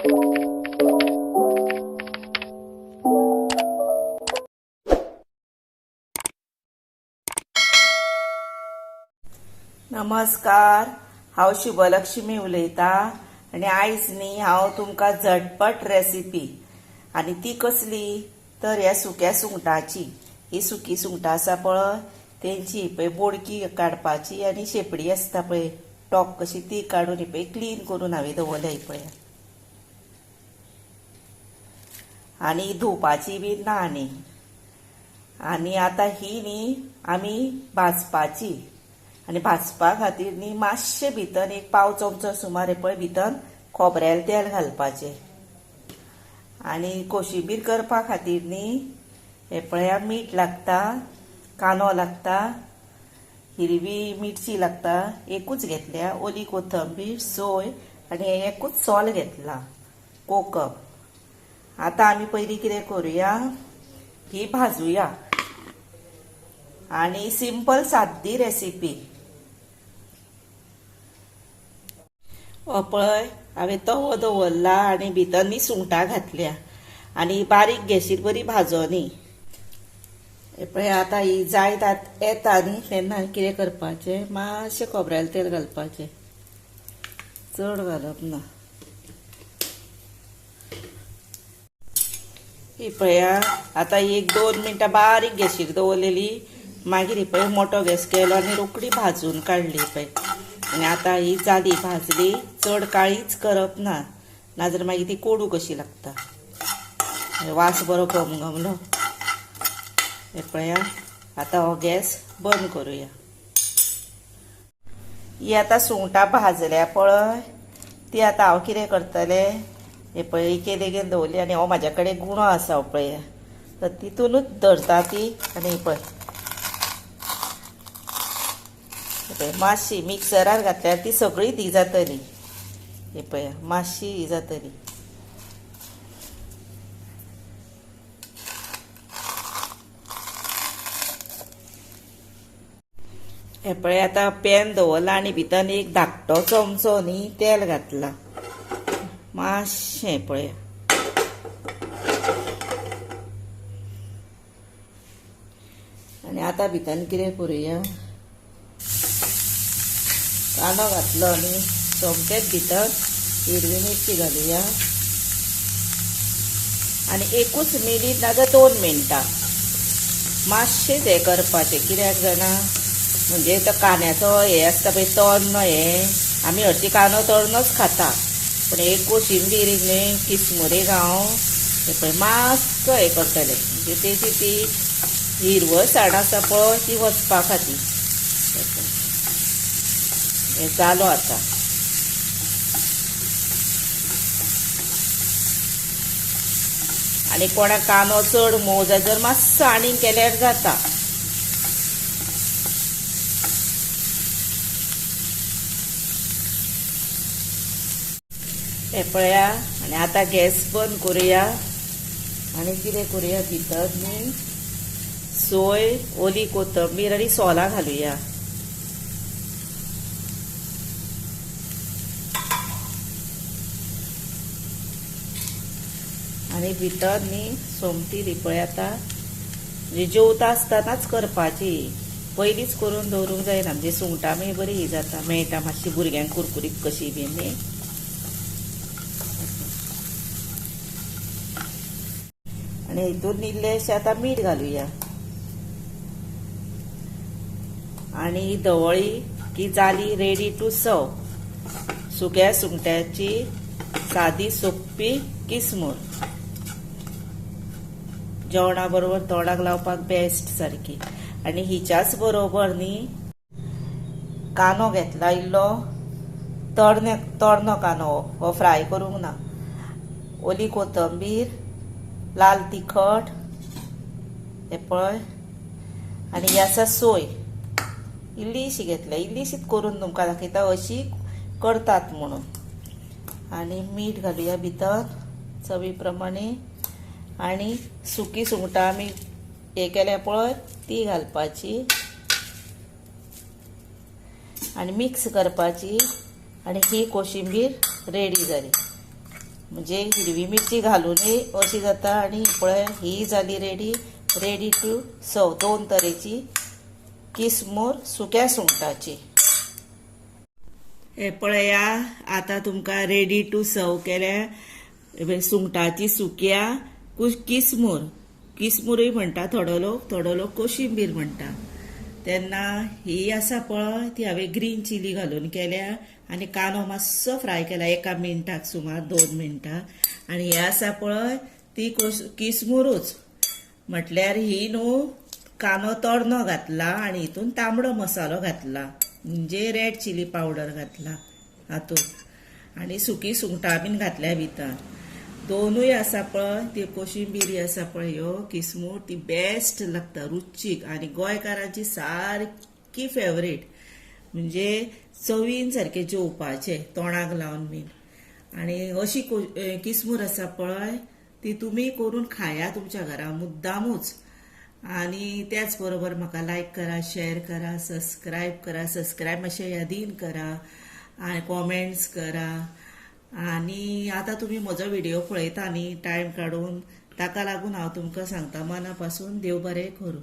नमस्कार, हांव शुभलक्ष्मी उलयतां आनी आयज न्ही हांव तुमकां झटपट रेसिपी आनी ती कसली तर ह्या सुक्या सुंगटाची. ही सुकी सुंगटां आसा पळय तेंची पळय बोडकी काडपाची आनी शेपडी आसता पळय टॉप कशी ती काडून ही पळय क्लीन करून हांवें दवरल्या ही पळय. आनी धुवपाची बी ना. आनी आनी आतां ही न्ही आमी भाजपाची आनी भाजपा खातीर न्ही मातशें भितर एक पाव चमचो सुमार हे पळय भितर खोबऱ्याल तेल घालपाचें. आनी कोशिंबीर करपा खातीर न्ही हे पळया मीठ लागता, कांदो लागता, हिरवी मिरची लागता, एकूच घेतल्या, ओली कोथंबीर, सोय आनी एकूच सोल घेतला, कोकम. आतां आमी पयलीं कितें करुया, ही भाजुया. आनी सिंपल सादी रेसिपी. हो पळय हांवें तवो दवरला आनी भितर न्ही सुंगटां घातल्या आनी बारीक गॅसीर बरी भाजोनी. हे पळय आतां ही जायत येता न्ही तेन्ना कितें करपाचें, मातशें खोबऱ्याल तेल घालपाचें, चड घालप ना. ही पळया आतां एक 2 मिनटां बारीक गॅसीर दवरलेली, मागीर ही पळय मोठो गॅस केलो आनी रोखडी भाजून काडली पळय. आनी आतां ही जाली भाजली, चड काळीच करप ना, नाजाल्यार मागीर ती कोडू कशी लागता, वास बरो घमघमलो. हे पळया आतां हो गॅस बंद करुया. ही आतां सुंगटां भाजल्या पळय ती आतां हांव कितें करतलें, हे पळय एके देगेन दवरली आनी हो म्हाज्या कडेन गुणो आसा पळय, तर तितूनच धरता ती. आनी ही पळय मातशी मिक्सरार घातल्यार ती सगळी ती जातली. हे पळय मातशी ही जातली. हे पळय आतां पॅन दवरला आनी भितर एक धाकटो चमचो न्ही तेल घातला मातशें पळय. आनी आतां भितर कितें करुया, कांदो घातलो आनी सोमतेच भितर हिरवी मिरची घालुया आनी एकूच मिनीट नाजाल्यार 2 मिनटां मातशेंच हें करपाचें. कित्याक जाणा म्हणजे तो कांद्याचो हें आसता पळय तण्ण, हें आमी हरशीं कांदो तळूनच खाता, पूण एक कोशिंबीर न्ही किसमुरेक हांव हें पळय मातसो हें करतलें, म्हणजे तेजी ती हिरवसाण आसा पळय ती वचपा खातीर. हें जालो आतां. आनी कोणाक कांदो चड मोव जाय जर मातसो आनीक केल्यार जाता. हें पळया आनी आतां गॅस बंद करुया आनी कितें करुया, भितर न्ही सोय, ओली कोथंबीर आनी सोलां घालुया. आनी भितर न्ही सोमती ती पळय आतां म्हणजे जेवता आसतनाच करपाची, पयलींच करून दवरूंक जायना, म्हणजे सुंगटां मागीर बरी ही जाता, मेळटा मातशी भुरग्यांक कुरकुरीत कशी बी न्ही. आनी हितून इल्लेशें आतां मीठ घालुया आनी धवळी की जाली रेडी टू सर्व. सुक्या सुंगटाची सादी सोपी किसमूर, जेवणा बरोबर तोंडाक लावपाक बेस्ट सारकी. आनी हिच्याच बरोबर न्ही कांदो घेतला इल्लो तरणो कांदो, हो फ्राय करूंक ना, ओली कोथंबीर, लाल तिखट हे पळय, आनी ही आसा सोय, इल्लीशी घेतल्या, इल्लीशीच करून तुमकां दाखयता अशी करतात म्हणून. आनी मीठ घालुया भितर चवी प्रमाणे आनी सुकी सुंगटां आमी हे केल्या पळय ती घालपाची आनी मिक्स करपाची आनी ही कोशिंबीर रेडी जाली. म्हणजे हिरवी मिरची घालूनय अशी जाता. आनी पळय ही जाली रेडी, रेडी टू सर्व. दोन तरेची किसमूर सुक्या सुंगटाची. हे पळया आतां तुमकां रेडी टू सर्व केल्या सुंगटाची सुक्या किसमूर. किसमूरूय म्हणटा थोडो लोक, थोडो लोक कोशिंबीर म्हणटा. तेन्ना ही आसा पळय ती हांवें ग्रीन चिली घालून केल्या आनी कांदो मातसो फ्राय केला 1 मिनटाक सुमार 2 मिनटां. आनी हे आसा पळय ती किसमुरूच, म्हटल्यार ही न्हू कांदो तरणो घातला आनी हितून तांबडो मसालो घातला, म्हणजे रेड चिली पावडर घातला हातूंत, आनी सुकी सुंगटां बीन घातल्या भितर. दोनूय आसा पळय ती कोशिंबिरी आसा पळय ह्यो किसमूर ती बेस्ट लागता, रुचीक आनी गोंयकारांची सारकी फेवरेट, म्हणजे चवीन सारकें जेवपाचें तोंडाक लावन बीन. आनी अशी किसमूर आसा पळय ती तुमी करून खाया तुमच्या घरा मुद्दामूच. आनी त्याच बरोबर म्हाका लायक करा, शेअर करा, सबस्क्रायब करा, सबस्क्रायब मातशें यादीन करा आनी कॉमेंट्स करा. आनी आतां तुमी म्हजो व्हिडियो पळयता न्ही टायम काडून, ताका लागून हांव तुमकां सांगता मना पासून देव बरें करूं.